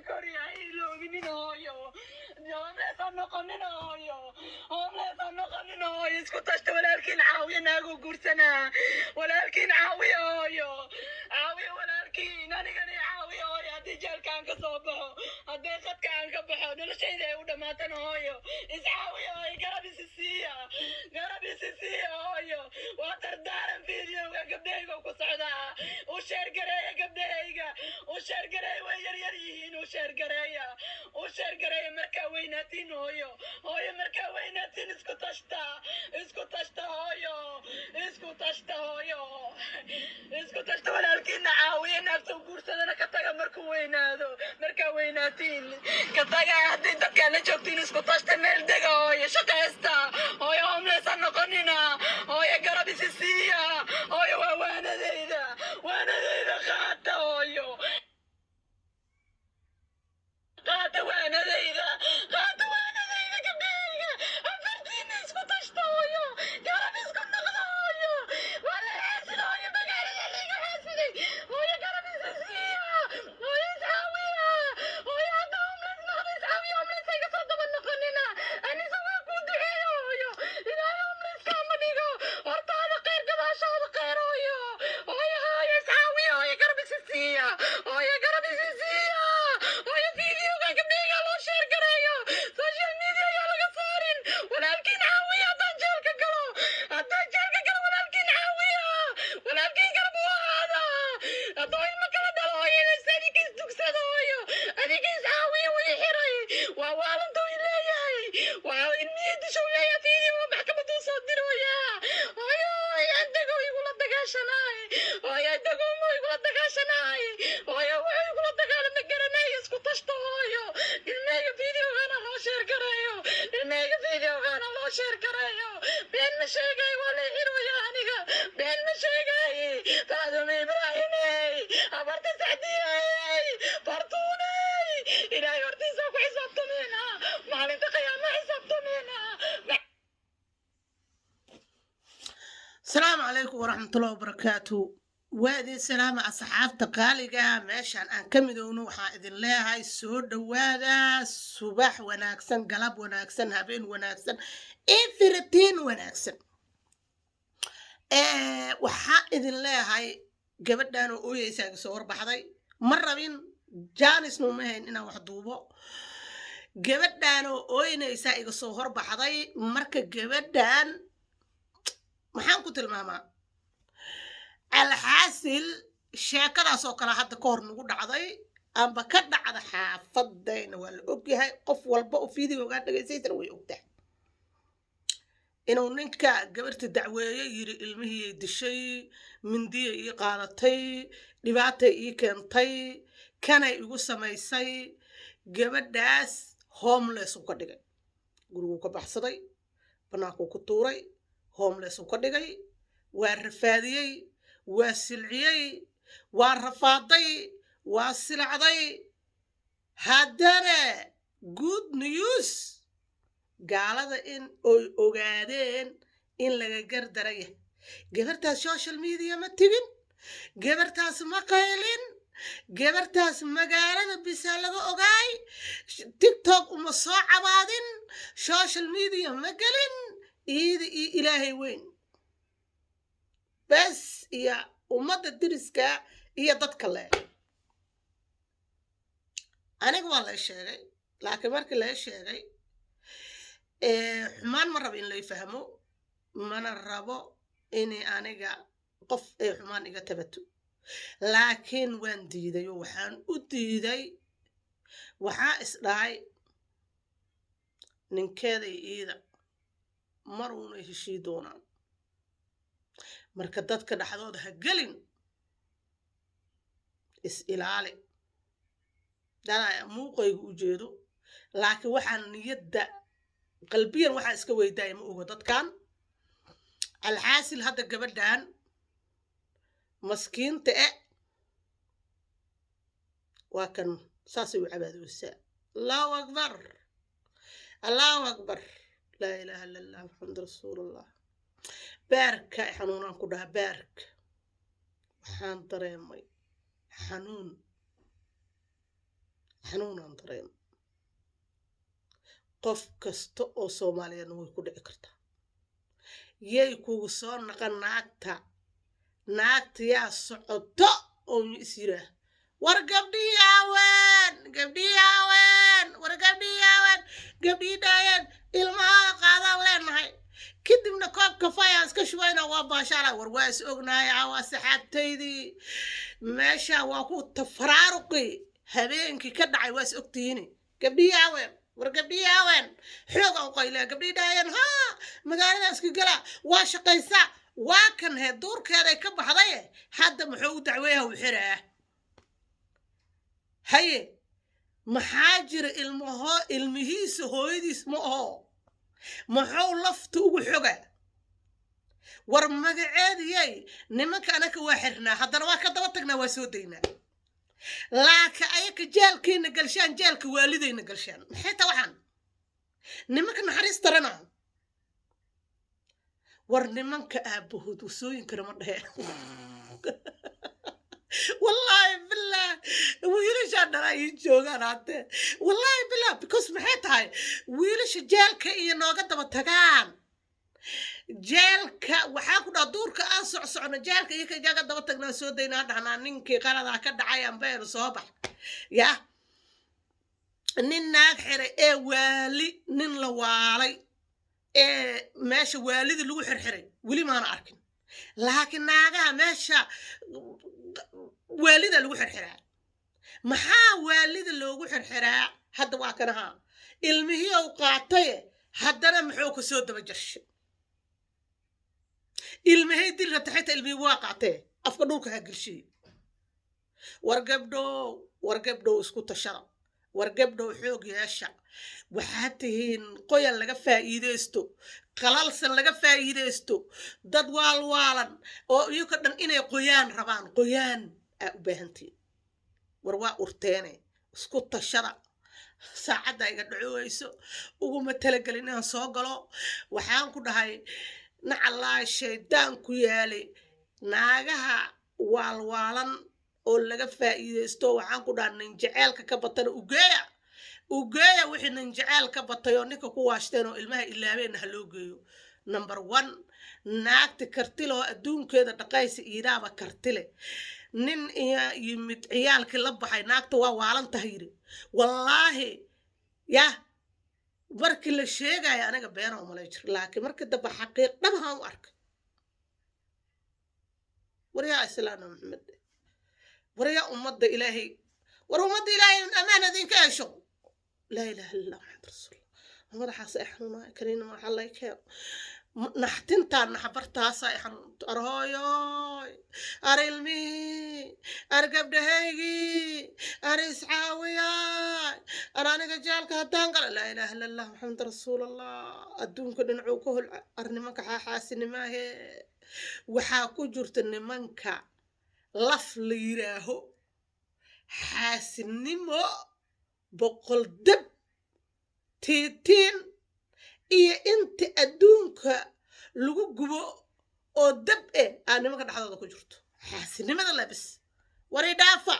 Koriya ha iloobinin hooyo. Homeless ha noqonin hooyo, homeless ha noqonin hooyo. Isku tashta, walaalkiin caawiya, naagu guursanaa. Walaalkiin caawiya hooyo, caawiya walaalkiin. Anigana caawiya hooyo. Haddii jeelka aan ka soo baxo, haddii khadka aan ka baxo, noloshayda ay u dhammaatana hooyo, iscaawiya hooyo, garab isi siiya, garab isi siiya hooyo. Waa dardaaran. Videoga gabdhahayga ku socdaa, u share gareeya gabdhahayga, u share gareeya. Way yar yar yihiin, u share gareeya, u share gareeya. Markaa weynaatiin hooyo, hooyo, markaa weynaatiin isku tashta, isku tashta hooyo, isku tashta hooyo, isku tashta. Walaalkiina caawiya, naagta guursadana ka taga markuu weynaado. Markaa weynaatiin ka taga. Haddii dadkaa la joogtiin, isku tashta, meel dega hooyo, shaqaysta hooyo, homeless ha noqonina hooyo, garab isi siiya hooyo. Waa waanadayda, waanadayda qaata hooyo, qaata waanadayda, qaata waanadayda gabdhahayga afartiina. Isku tashta hooyo, garab isku noqda hooyo. Waa la xaasida hooyo, magaalada liiga xaasiday hooyo. Garab isi siiya hooyo, iscaawiya hooyo. Hadda homeless noqda, iscaawiya, homeless hayga soo daba noqonina. Anisa waa kuu duceeyo hooyo, Ilaahay homeless kaama dhigo. Hortaada khayr, gadaashaada khayr hooyo. Hooyo, hooyo, iscaawiya hooyo, garab isi siiya hooyo, garab isi siiya hooyo. Videoga gabdhahayga loo share gareeyo, social media yaa laga saarin. Walaalkiin caawiya. Haddaan jeelka galo, haddaan jeelka galo, walaalkiin caawiya, walaalkiin garab u ahaada. Haddoo ilmo kala dhalo hooyo, inaysa adinka isdugsado hooyo, adinka iscaawiya. Way xiray, waa waalanta way leeyahay, waa ilmihii dishow leeyahay. Video maxkamaduu soo dirooya hooyo. Andago igula dagaashanaay hooyo, andago ma igula dagaashanaay hooyo, wuxuu igula dagaalama garanay. Isku tashto hooyo. Ilmahayga videogana loo share gareeyo, ilmahayga videogana loo share gareeyo. Been ma sheegay, waa la xiraya aniga, been ma sheegay. Faadume Ibraahimey, habarta Sacdiyey, Fartuuney, Ilaahay hortiisa ku xisaabtameyna, maalinta qiyaama xisaabtameyna. Asalaamu calaykum waraxmatullahi wabarakaatu. Waa idin salaama asxaabta qaaliga. Meeshaan aan ka midowno waxaan idin leeyahay soo dhowaada, subax wanaagsan, galab wanaagsan, habeen wanaagsan, ifiritiin wanaagsan. Waxaa idin leeyahay gabadhan oo ooyeysaa iga soo horbaxday. Ma rabin, jaanisna uma hayn inaan wax duubo. Gabadhan oo ooynaysaa iga soo horbaxday. Marka gabadhan maxaan ku tilmaamaa? Alxaasil, sheekadaas oo kale hadda ka hor nagu dhacday amba ka dhacda xaafadayna waa la ogyahay. Qof walba oo videogaa dhegaysaysana way ogtahay inuu ninka gabarta dacweeye yiri ilmihii dishay, mindiyay ii qaadatay, dhibaatay ii keentay, kanay igu samaysay. Gabadhaas homeless uu ka dhigay, guriguu ka baxsaday, bannaankuu ku tuuray, homeless uu ka dhigay, waa rafaadiyey, waa silciyey, waa rafaaday, waa silacday. Haddana good news, gaalada in oy ogaadeen in laga gardaraya. Gabartaas social media ma tigin, gabartaas ma qaylin, gabartaas magaalada bisaa laga ogaay. TikTok uma soo cabaadin, social media ma gelin. Iida iyo Ilaahay weyn bes iyo ummadda diriska iyo dadka le. Aniga waa lay sheegay, laakiin markii lay sheegay, xumaan ma rabo in lay fahmo, mana rabo inay aniga qof ay xumaan iga tabato, laakiin waan diiday. Oo waxaan u diiday, waxaa isdhahay ninkeeda iyo iida mar uunay heshii doonaan. Marka dadka dhexdooda ha gelin, is ilaali. Dadaa muuqayga u jeedo, laakiin waxaan niyadda qalbiyan waxaa iska weydaaya ma ogo dadkan. Alxaasil, hadda gabadhan maskiinta e waa kan saasay u cabaadoosaa. Allahu akbar, Allahu akbar, laa ilaaha illa Allah, Maxamed rasuulullah. Baarka xanuunaan ku dhaha, baarka waxaan dareemay xanuun. Xanuunaan dareemo. Qof kasta oo Soomaaliyeedna way ku dhici kartaa. Yay kugu soo naqan naagta. Naagta yaa socoto oo is yiraah, "War gabdhihii haween, gabdhihii haween, war gabdhihii haween." Gabdhihii dhaayeen, "Ilmaha qaadaan leenahay." Kadibna koob kafay aan iska shubayna, waa baashaala. War waa is ognahay, waa saxaabtaydii. Meesha waa ku tafaraaruqi habeenkii ka dhacay, waa is ogtihiini. "Gabdhihii haween, war gabdhihii haween." Xooga u qaylaya. Gabdhihii dhaayeen, "Haa, magaalada iska gala, waa shaqaysaa." Waa kan hee duurkeeday ka baxdaye. Hadda muxuu u dacweeyaha u xiraa? Haye, maxaa jira? Ilmaho ilmihiisa hooyadiis ma aho? Muxuu lafta ugu xoga? War magaceediyay, nimanka anaka waa xirnaa, haddana waa ka daba tagnaa, waa soo daynaa. Laakiin ayaka jeelkiina galshaan, jeelka waalidayna galshaan. Maxay ta waxaan? Nimanka naxariis darana. War nimanka aabahood wasooyinkana ma dhehe. Wallaahi bilah, wiilashaa dhalaa ii joogaan haddee. Wallaahi bilah, because maxay tahay wiilasha jeelka iyo nooga daba tagaan? Jeelka waxaa ku dhaha duurka aan socsocno, jeelka iyo kajaga daba tagnaa, soo daynaa, dhahnaa ninkii qaladaa ka dhacay ambeenu soo bax. Ya nin naag xiray ee waali, nin la waalay ee meesha waalida lagu xirxiray weli maana arkin. Laakiin naagaha meesha waalida lagu xirxiraa, maxaa waalida loogu xirxiraa? Hadda waa kanaha ilmihii uu qaataye, haddana muxuu ka soo daba jarshay? Ilmahay dil rabta, xitaa ilmihii waa qaatee, afka dhulka ha gelshiye. War gabdhow, war gabdhow, isku tashada. War gabdhow, xoog yeesha. Waxaad tihiin qoyan laga faa'iidaysto, qalalsan laga faa'iidaysto, dad waalwaalan oo iyuka dhan inay qoyaan rabaan. Qoyaan aa u baahantihiin. War waa urteene, isku tashada. Saacadda iga dhacooyso, uguma talagelin inaan soo galo. Waxaan ku dhahay, nacallaa shaydaan ku yaalay. Naagaha waalwaalan oo laga faa'iidaysto, waxaan ku dhaha, nin jeceelka ka batana ugeeya, ugeeya. Wixii nin jeceel ka batay oo ninka ku waashteen oo ilmaha ilaabeenna ha loo geeyo. Number one, naagti kartile oo adduunkeeda dhaqaysa iidaaba kartile. Nin iyo yimid ciyaalkii la baxay, naagta waa waalan tahay yidhi. Wallaahi yah, markii la sheegaya aniga beena umalay jir, laakiin markii dambe xaqiiq dhabahaan u arkay. Waryaa islaana Maxamed, waryaa ummadda Ilaahay, war ummadda Ilaahay ammaan idinka hesho. Laa ilaaha illa Maxamed rasuulullah. Madaxaas ay xanuunaya, kaniina waxaa lay keeno naxtintaa, naxbartaasa ay xanuunto. Ar hooyoy, ar ilmihii, ar gabdhahaygii, ar iscaawiyaay, ar aniga jaalka haddaan gala. Laa ilaaha illa Allah Maxamed rasuulallah. Adduunka dhinacuu ka holca. Ar nimanka xaaxaasinimaahe, waxaa ku jirta nimanka laf la yiraaho xaasinimo boqol dab tiitiin iyo inta adduunka lagu gubo oo dab eh aa nimanka dhexdooda ku jirto xaasinimada. Labis, war idhaafa.